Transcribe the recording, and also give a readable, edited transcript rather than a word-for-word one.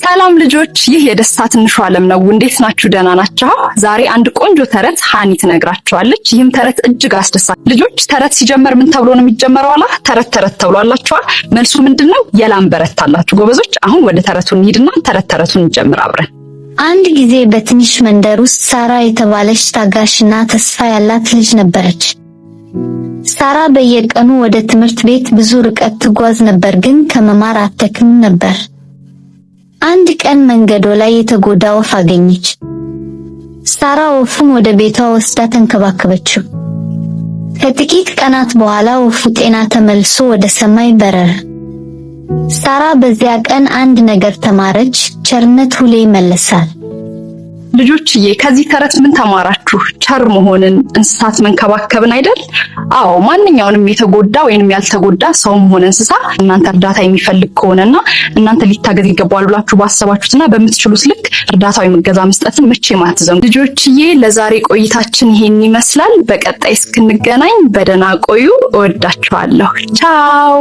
ሰላም ልጆች፣ ይህ የደስታ ትንሹ ዓለም ነው። እንዴት ናችሁ? ደህና ናችሁ? ዛሬ አንድ ቆንጆ ተረት ሃኒ ትነግራችኋለች። ይህም ተረት እጅግ አስደሳች። ልጆች፣ ተረት ሲጀመር ምን ተብሎ ነው የሚጀመረው? አላ ተረት ተረት ተብሎ አላችኋል። መልሱ ምንድነው? የላም በረት አላችሁ ጎበዞች። አሁን ወደ ተረቱ እንሂድና ተረት ተረቱን እንጀምር አብረን። አንድ ጊዜ በትንሽ መንደር ውስጥ ሳራ የተባለች ታጋሽና ተስፋ ያላት ልጅ ነበረች። ሳራ በየቀኑ ወደ ትምህርት ቤት ብዙ ርቀት ትጓዝ ነበር፣ ግን ከመማር አትደክምም ነበር። አንድ ቀን መንገዷ ላይ የተጎዳ ወፍ አገኘች። ሳራ ወፉን ወደ ቤቷ ወስዳ ተንከባከበችው። ከጥቂት ቀናት በኋላ ወፉ ጤና ተመልሶ ወደ ሰማይ በረረ። ሳራ በዚያ ቀን አንድ ነገር ተማረች፣ ቸርነት ሁሌ ይመለሳል። ልጆችዬ፣ ከዚህ ተረት ምን ተማራችሁ? ቸር መሆንን፣ እንስሳት መንከባከብን አይደል? አዎ፣ ማንኛውንም የተጎዳ ወይንም ያልተጎዳ ሰውም ሆነ እንስሳ እናንተ እርዳታ የሚፈልግ ከሆነና እናንተ ሊታገዝ ይገባዋል ብላችሁ ባሰባችሁትና በምትችሉት ልክ እርዳታ ወይም እገዛ መስጠትን መቼም አትዘንጉ። ልጆችዬ፣ ለዛሬ ቆይታችን ይሄን ይመስላል። በቀጣይ እስክንገናኝ በደህና ቆዩ። እወዳችኋለሁ። ቻው።